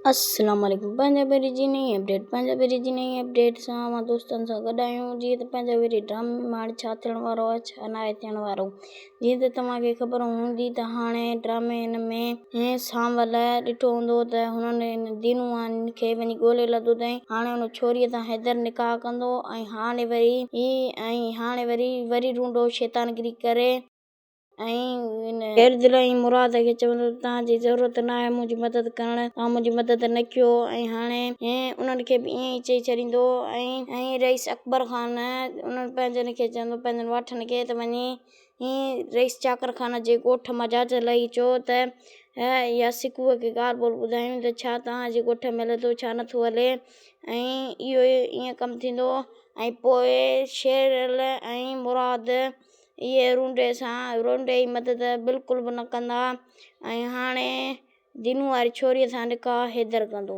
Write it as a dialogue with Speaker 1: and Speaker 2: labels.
Speaker 1: السلام عليڪم پنهنجا ڀيري جي نئين اپڊيٽ پنهنجا ڀيري جي نئين اپڊيٽ سان اوهان دوستن سان گڏ آهيون جيئن ته پنهنجا ڀيري ڊرامي ۾ هاڻي ڇا ٿيڻ وارو آهي ڇا ناهي ٿيڻ وارو جيئن ته توهان کي خبر هوندي ته هاڻي ڊرامي هن ۾ سانول ڏٺو هوندو ته هنن هن دينوان کي وڃي ڳولي لڌو اٿئي هاڻي ان ڇوريء سان حيدر نڪاح ڪندو ۽ هاڻي وري ۽ هاڻي وري وري رونڊو شيطانگري ڪري ۽ ان شيردل ۽ مراد کي چوندو ته توهان جي ضرورت ناهي منهنجي مدد ڪرڻ، توهان منهنجي مدد نه ڪيو ۽ هاڻي انهن کي به ائين ئي چئي ڇڏيندو ۽ رئيس اڪبر خان انهن پنهنجن کي چوندو پنهنجن واٺن کي ته وڃي رئيس چاڪر خان جي ڳوٺ مان جاچ لهي اچو ته يا سڪوء کي ڳالهه ٻولهه ٻڌايون ته ڇا توهان جي ڳوٺ ۾ هلي ٿو ڇا نٿو هلي ۽ اهو ائين ڪم ٿيندو ۽ پوء شيرل ۽ مراد اهي رونڊي سان رونڊي جي مدد بلڪل به نه ڪندا ۽ هاڻي دينو واري ڇوريء سان نڪاح حيدر ڪندو.